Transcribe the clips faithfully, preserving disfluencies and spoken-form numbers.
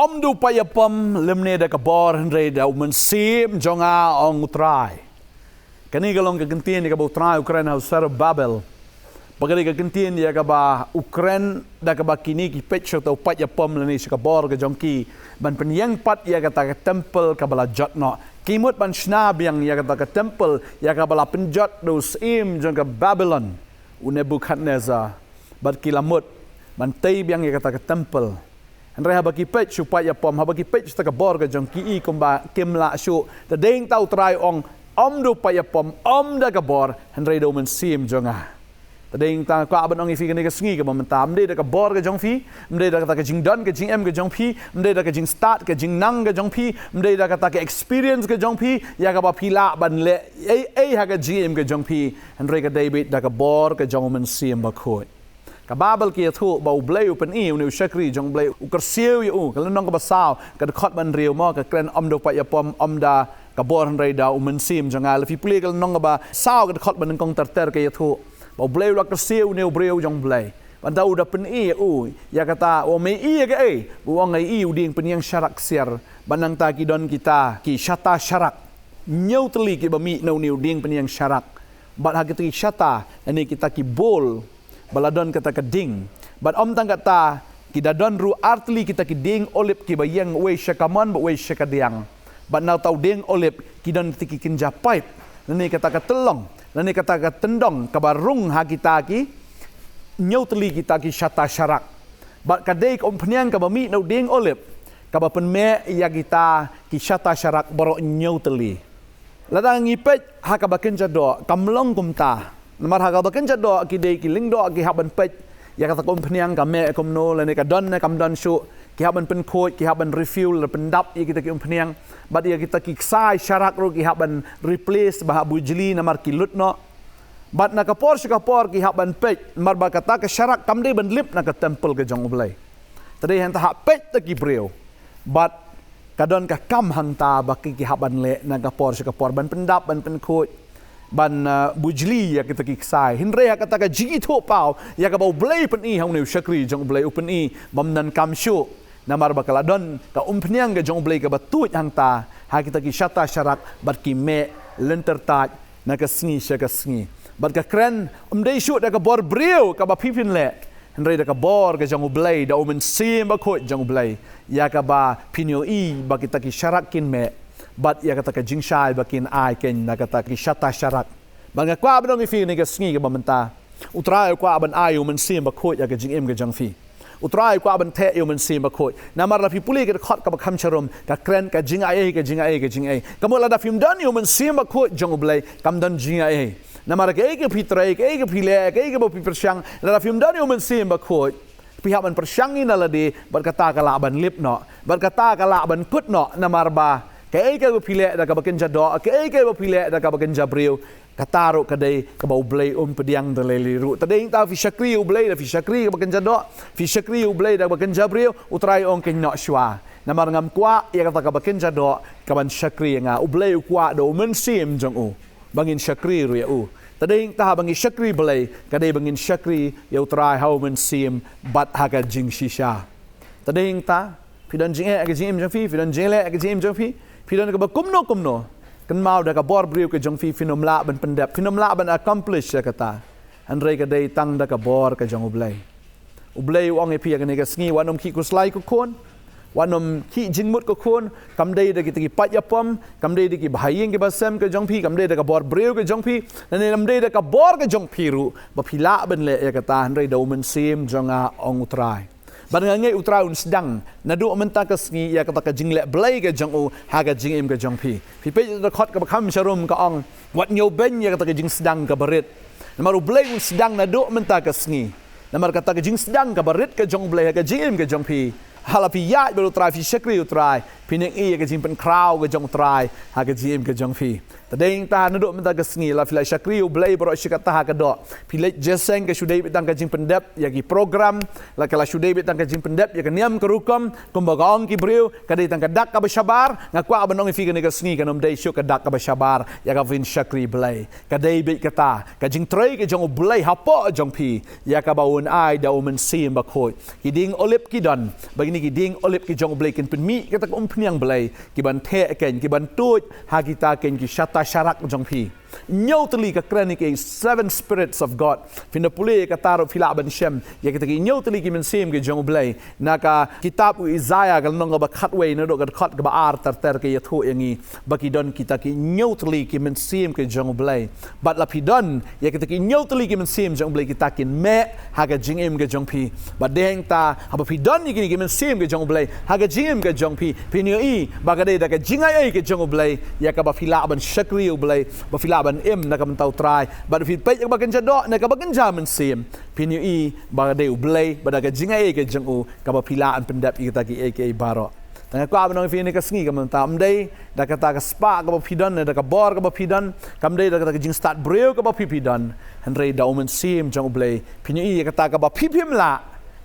Ym da u paid ïapom lymne da ka bor, hynrei da u Mynsiem jong nga, ong u Trai. Kane ka long ka kyntien ïa kaba u Trai u kren ha u Zerubbabel. Ba ka dei ka kyntien ïa kaba u kren da kaba kine ki peit sha uta u paid ïapom lane sha ka bor ka jong ki, ban pynïeng pat ïa kata ka templ kaba la jot noh. Ki mut ban shna biang ïa kata ka templ ïa kaba la pynjot da u syiem jong ka Babilon, u Nebukhadnessar. Bad ki la mut ban tei biang ïa kata ka templ. Hynrei haba ki peit sha u paid ïapom, haba ki peit sha uta ka bor ka jong ki, i kumba kim lah shuh. Te dei nangta u Trai u ong, ym da u paid ïapom, ym da ka bor, hynrei da u Mynsiem jong nga. Te dei nangta nga kwah ban ong ïa phi kane ka sngi kaba mynta, ym dei da ka bor ka jong phi, ym dei da kata ka jingdon ka jingem ka jong phi, ym dei da ka jingstad ka jingnang ka jong phi, ym dei da kata ka experience ka jong phi ïa kaba phi lah ban leh ei ei ha ka jingim ka jong phi, hynrei ka dei beit da ka bor ka jong u Mynsiem Bakhuid. Ka Baibl ka ïathuh ba U Blei u pyni une u shakri jong U Blei, u kyrsiew ïa u. Ka lynnong kaba saw, ka dkhot ba hynriew mo, ka kren ym da u paid ïapom, ym da ka bor, hynrei da u Mynsiem jong nga. Lada phi pule ka lynnong kaba saw, ka dkhot ba nyngkong ter ter, ka ïathuh ba U Blei u la kyrsiew une u briew jong U Blei. Bad nangta u da pyni ïa u ïa kata, u ong, me i ïa kaei? U ong, nga i u dieng pynïeng sharak ksiar. Bad nangta ki don kita ki shata sharak hynñiew tylli kiba mih na une u dieng pynïeng sharak. Bad ha kita ki shata, lane kita ki bowl, ba la don kata ka dieng. Bad ym tang kata, ki da don ruh ar tylli kita ki dieng olib kiba ïeng, uwei sha kamon bad uwei sha kadiang. Bad na uta u dieng olib ki don kita ki kynja paip, lane kata ka tyllong, lane kata ka tyndong kaba rung ha kita ki hynñiew tylli kita ki shata sharak. Bad ka dei ka umphniang kaba mih na u dieng olib kaba pynmeh ïa kita ki shata sharak baroh hynñiew tylli. Lada ngi peit ha kaba kynja doh, kam long kumta. Namar ha kaba kynja doh, ki dei ki lyngdoh ki hap ban peit ïa kata ka umphniang ka meh kumno, lane ka don ne kam don shuh, ki hap ban pynkhuid, ki hap ban refuel, lane pyndap ïa kita ki umphniang. Bad ïa kita ki ksai sharak ruh ki hap ban replace ba hap bujli namar ki lut noh. Bad na ka por sha ka por ki hap ban peit, namar ba kata ka sharak kam dei ban lip na ka templ ka jong U Blei. Te dei hangta hap peit da ki briew. Bad ka don ka kam hangta ba ki, ki hap ban leh na ka por sha ka por, ban pyndap, ban pynkhuid, ban, uh, bujli ïa kita ki ksai. Hynrei ha kata ka jingithuhpaw ïa kaba U Blei u pyni ha une u shakri jong U Blei, u pyni bym donkam shuh. Namar ba ka la don ka umphniang ka jong U Blei kaba tuid hangta ha kita ki shata sharak, bad ki meh lynter taid na ka sngi sha ka sngi. Bad ka kren, ym dei shuh da ka bor briew kaba phi phin leh, hynrei da ka bor ka jong U Blei, da u Mynsiem Bakhuid jong U Blei, ïa kaba phin ïohi ba kita ki sharak kin meh, bad ïa kata ka jingshai ba kin ai keiñ na kata ki shata sharak. Bad nga kwah ban ong ïa phi kane ka sngi kaba mynta, U Trai u kwah ban ai u Mynsiem Bakhuid ïa ka jingim ka jong phi. U Trai u kwah ban theh ïa u Mynsiem Bakhuid. Namar lada phi pule ka dkhot kaba kham sharum, ka kren ka jingai ei, ka jingai ei, ka jingai ei. Ka mut lada phim don ïa u Mynsiem Bakhuid jong U Blei, kam don jingai ei. Namar kaei ka phi trei, kaei ka phi leh, kaei kaba phi pyrshang, lada phim don ïa u Mynsiem Bakhuid, phi hap ban pyrshang ïa na lade, bad kata ka lah ban lip noh, bad kata ka lah ban kut noh, namar ba kaei kaba phi leh da kaba kynja doh, kaei kaba phi leh da kaba kynja briew, kata ruh ka dei kaba U Blei um pdiang da lei lei ruh. Te dei nangta phi shakri U Blei da phi shakri kaba kynja doh, phi shakri U Blei da kaba kynja briew, U Trai u ong keiñ, noh shuwa. Namar ngam kwah ïa kata kaba kynja doh kaban shakri ïa nga. U Blei u kwah da u Mynsiem jong u ba ngin shakri ruh ïa u. Te dei nangta haba ngi shakri Blei, ka dei ba ngin shakri ïa U Trai ha u Mynsiem bad ha ka jingshisha. Te dei nangta, phi don jingeh ha ka jingim jong phi, phi don jingleh ha ka jingim jong phi, phi don kaba kumno kumno, kynmaw da ka bor briew ka jong phi, phin ym lah ban pyndep, phin ym lah ban accomplish ïa kata. Hynrei ka dei tang da ka bor ka jong U Blei. U Blei u ong ïa phi ha kane ka sngi, wat nym khih khuslai ko khun, wat nym khih jingmut ko khun. Kam dei da kita ki paid ïapom, kam dei da ki bahaïing ki basem ka jong phi, kam dei da ka bor briew ka jong phi, lane kam dei da ka bor ka jong phi ruh ba phi lah ban leh ïa kata, hynrei da u Mynsiem jong nga, ong U Trai. Bad nga ngeit U Trai un sdang naduh mynta ka sngi ïa kata ka jingleh Blei ka jong u ha ka jingim ka jong phi. Phi peit ïa ka dkhot kaba kham sharum, ka ong, wat ñiewbeiñ ïa kata ka jingsdang kaba rit. Namar U Blei un sdang naduh mynta ka sngi. Namar kata ka jingsdang kaba rit ka jong U Blei ha ka jingim ka jong phi, ha la phi ïaid bad U Trai, phi shakri U Trai, Phin ïohi ïa ka jingpynkhraw ka jong u Trai ha ka jingim ka jong phi. Te dei ta naduh mynta ka sngi la phi la shakri ïa u Blei baroh shi katta ha ka doh. Phi leit jingïaseng ka shu dei beit tang ka jingpyndep ïa ki program, la ka la shu dei beit tang ka jingpyndep ïa ka niam ka rukom, kumba ka ong ki briew, ka dei tang ka dak kaba shabar. Nga kwah ban ong ïa phi kane ka sngi kan ym dei shuh ka dak kaba shabar ïa kaba phin shakri Blei. Ka dei beit kata ka jingtrei ka jong u Blei hapoh jong phi, ïa kaba un ai da u Mynsiem Bakhuid. Ki dieng olib ki don, ba kine ki dieng olib ki jong u Blei kin pynmih kata ka umphniang Blei, ki ban theh kein, ki ban tuid ha kita kein ki shata sharak jong phi. Hynñiew tylli ka kren ïa ki seven spirits of God. Phin da pule kata ruh phi lah ban shem ïa kita ki hynñiew tylli ki mynsiem ki jong u Blei. Na ka kitab u Isaiah ka lynnong kaba khatwei naduh ka dkhot kaba ar ter ter ka ïathuh ïa ngi ba ki don kita ki hynñiew tylli ki mynsiem ki jong u Blei. Bad la phi don ïa kita ki hynñiew tylli ki mynsiem jong u Blei, kita kin meh ha ka jingim ka jong phi. Bad dei ta haba phi don ïa kine ki mynsiem ka jong u Blei ha ka jingim ka jong phi, phin ïohi ba ka dei da ka jingai ei ka jong u Blei ïa kaba phi lah ban shakri u Blei, ba phi lah ban im na ka bynta u Trai. Bad phi peit ïa kaba kynja doh na kaba kynja mynsiem, phin ïohi ba ka dei u Blei, ba da ka jingai ei ka jong u kaba phi lah ban pyndep ïa kita ki ei ki ei baroh. Te nga kwah ban ong ïa phi kane ka sngi ka mynta, ym dei da kata ka spah kaba phi don, ne da ka bor kaba phi don, kam dei da kata ka jingstad briew kaba phi phi don. Hynrei da u Mynsiem jong u Blei, phin ïohi ïa kata kaba phi phim lah,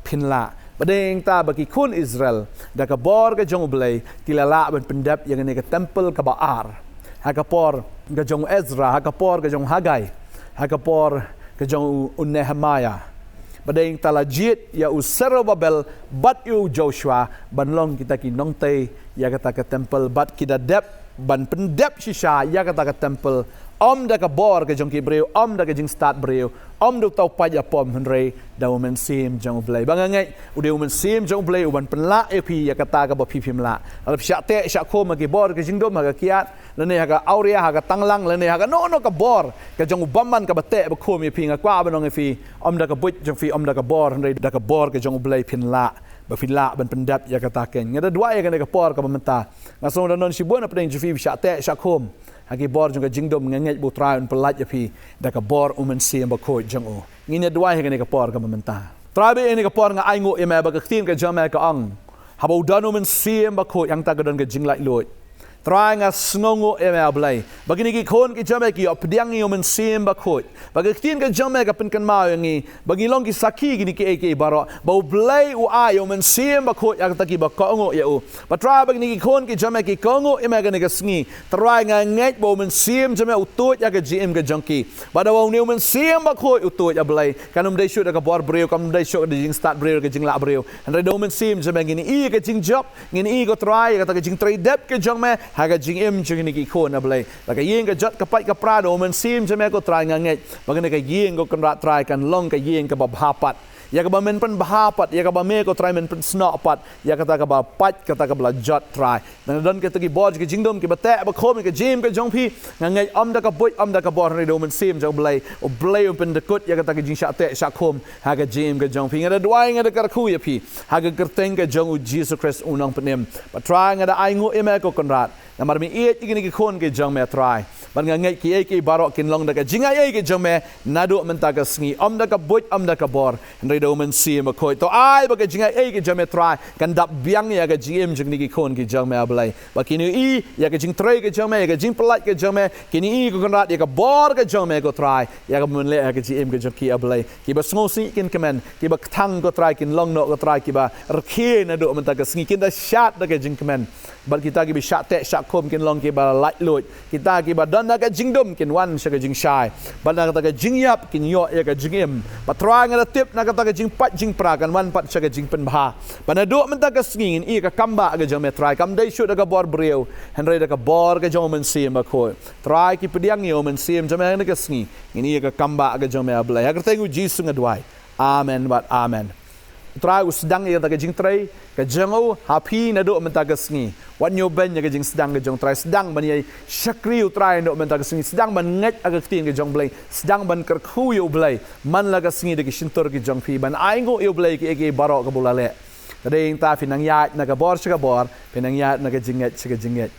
phin lah. Ba dei ta ba ki khun Israel da ka bor ka jong u Blei ki la lah ban pyndep ïa kane ka temple kaba ar. Ha ka por ka jong u Ezra, ha ka por ka jong u Haggai, ha ka por ka jong u, u Nehemiah. Ba dei ta la jied ïa u Zerubbabel bad ïa u Joshua ban long kita ki nongtei ïa kata ka temple, bad ki da dep ban pyndep shisha ïa kata ka temple, ym da ka bor ka jong ki briew, ym da ka jingstad briew, ym da uta u paid ïapom, hynrei da u Mynsiem jong u Blei. Ba nga ngeit u dei u Mynsiem jong u Blei u ban pynlah ïa phi ïa kata kaba phi phim lah. Lada phi shah teh shah khum ha ki bor ka jingdum, ha ka kiad, lane ha ka awria, ha ka tanglang, lane ha kano kano ka bor ka jong u bymman kaba teh ba khum ïa phi, nga kwah ban ong ïa phi, ym da ka buit jong phi, ym da ka bor, hynrei da ka bor ka jong u Blei phin lah, ba phi lah ban pyndep ïa kata kein. Nga da duwai ïa kane ka por kaba mynta, nga sngew da don shibun na pdeng jong phi ba shah teh shah khum ha ki bor jong ka jingdum. Nga ngeit ba u Trai un pyllait ïa phi da ka bor u Mynsiem Bakhuid jong u. Ngin ïa duwai ha kane ka por kaba mynta. Trai, ba ïa kane ka por nga ainguh ïa me ba ka ktien ka jong me ka ong, haba u don u Mynsiem Bakhuid, hangta ka don ka jinglaitluid. Trai, nga sngewnguh ïa me, A Blei, ba kine ki khun ki jong me ki ïoh pdiang ïa u Mynsiem Bakhuid, ba ka ktien ka jong me ka pynkynmaw ïa ngi ba ngi long ki sakhi kine ki ei ki ei baroh, ba u Blei u ai ïa u Mynsiem Bakhuid ïa kita kiba kohnguh ïa u. Ba Trai, ba kine ki khun ki jong me ki kohnguh ïa me kane ka sngi, Trai, nga ngeit ba u Mynsiem jong me u tuid ïa ka jingim ka jong ki. Bad haba une u Mynsiem Bakhuid u tuid, A Blei, kan ym dei shuh da ka bor briew, kan ym dei shuh da ka jingstad briew, da ka jinglah briew, hynrei da u Mynsiem jong me ngin ïohi ïa ka jingjop, ngin ïohi, ko Trai, ïa kata ka jingtrei dep ka jong me ha ka jingim jong kine ki khun, A Blei. Da ka ïing ka jot ka pait ka pra da u Mynsiem jong me, ko Trai, nga ngeit ba kane ka ïing, ko Kynrad Trai, kan long ka ïing kaba bha pat, ïa kaba men pynbha pat, ïa kaba me, ko Trai, men pynsnoh pat ïa kata kaba pait, kata kaba la jot, Trai. Nang don kita ki bor ki jingdum kiba teh ba khum ïa ka jingim ka jong phi, nga ngeit ym da ka buit, ym da ka bor, hynrei da u Mynsiem jong U Blei. U Blei un pyndykut ïa kata ka jingshah teh shah khum ha ka jingim ka jong phi. Nga da duwai, nga da kyrkhu ïa phi ha ka kyrteng ka jong U Jisu Khrist U Nongpynim. Bad Trai, nga da ainguh ïa me, ko Kynrad, namar me ïeit ïa kine ki khun ki jong me, Trai. Bad nga ngeit ki ei ki ei baroh kin long da ka jingai ei ka jong me naduh mynta ka sngi, ym da ka buit, ym da ka bor, hynrei da U Mynsiem Bakhuid. To ai ba ka jingai ei ka jong me, Trai, kan dap biang ïa ka jingim jong kine ki khun ki jong me, A Blei. Ba kin ïohi ïa ka jingtrei ka jong me, ïa ka jingpyllait ka jong me, kin ïohi, ko Kynrad, ïa ka bor ka jong me, ko Trai, ïa kaba men leh ha ka jingim ka jong ki, A Blei. Kiba sngewsih kin kmen, kiba kthang, ko Trai, kin long noh, ko Trai, kiba rkhie naduh mynta ka sngi, kin da shad da ka jingkmen. Bad kita kiba shah teh shah khum kin long kiba laitluid. Kita kiba don na ka jingdum kin wan sha ka jingshai. Bad na kata ka jingïap kin ïoh ïa ka jingim. Bad Trai, nga da tip na kata ka jingpait jingpra kan wan pat sha ka jingpynbha. Bad naduh mynta ka sngi ngin ïohi ïa ka kam ba ka jong me, Trai, kam dei shuh da ka bor briew, hynrei da ka bor ka jong U Mynsiem Bakhuid. Trai, ki pdiang ïa U Mynsiem jong me ha kane ka sngi, ngin ïohi ïa ka kam ba ka jong me, A Blei. Ha ka kyrteng U Jisu nga duwai. Amen bad amen. U Trai u sdang ïa kata ka jingtrei ka jong u ha phi naduh mynta ka sngi. Wat ñiewbeiñ ïa ka jingsdang ka jong U Trai. Sdang ban ïai shakri U Trai naduh mynta ka sngi. Sdang ban ngeit ha ka ktien ka jong U Blei. Sdang ban kyrkhu ïa U Blei man la ka sngi da ki shyntur ki jong phi, ban ainguh ïa U Blei ki ei ki ei baroh kaba u la leh. Ka dei ta phi nang ïaid na ka bor sha ka bor, phi nang ïaid na ka jingngeit sha ka jingngeit.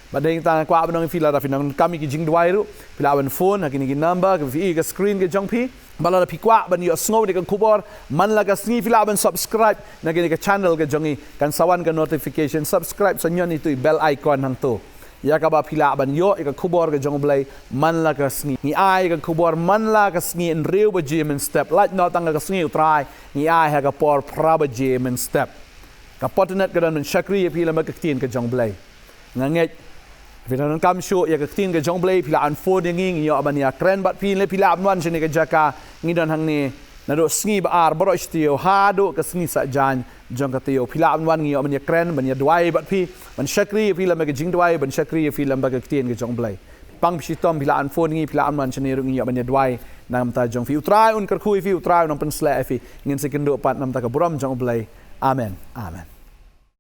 Bad dei ta nga kwah ban ong ïa phi, lada phi nang kam ïa ki jingduwai ruh, phi lah ban phone ha kine ki number kiba phi ïohi ha ka screen ka jong phi. Bad lada phi kwah ban ïohsngew ïa ka khubor man la ka sngi, phi lah ban subscribe na kane ka channel ka jong ngi, kan sa wan ka notification. Subscribe, sa ñion ïa itu i bell icon hangto, ïa kaba phi lah ban ïoh ïa ka khubor ka jong U Blei man la ka sngi. Ngi ai ïa ka khubor man la ka sngi hynriew baje mynstep. Lait noh tang ka sngi U Trai, ngi ai ha ka por phra baje mynstep. Ka por tynat ka don ban shakri ïa phi lem bad ka ktien ka jong U Blei. Nga ngeit phi donkam shuh ïa ka ktien ka jong U Blei, phi lah ban phone ïa ngi, ngi ïoh ban ïakren bad phi. Lada phi lah ban wan shane ka jaka, ngi don hangne naduh sngi ba ar baroh shi taïew haduh ka sngi Saitjaiñ jong ka taïew. Phi lah ban wan, ngi ïoh ban ïakren, ban ïaduwai bad phi, ban shakri ïa phi lem bad ka jingduwai, ban shakri ïa phi lem bad ka ktien ka jong U Blei. Pang phi shitom, phi lah ban phone ïa ngi, phi lah ban wan shane ruh, ngi ïoh ban ïaduwai na ka bynta jong phi. U Trai un kyrkhu ïa phi, U Trai un pynshlur ïa phi. Ngin sa ïakynduh pat na ka bynta ka burom jong U Blei. Amen. Amen.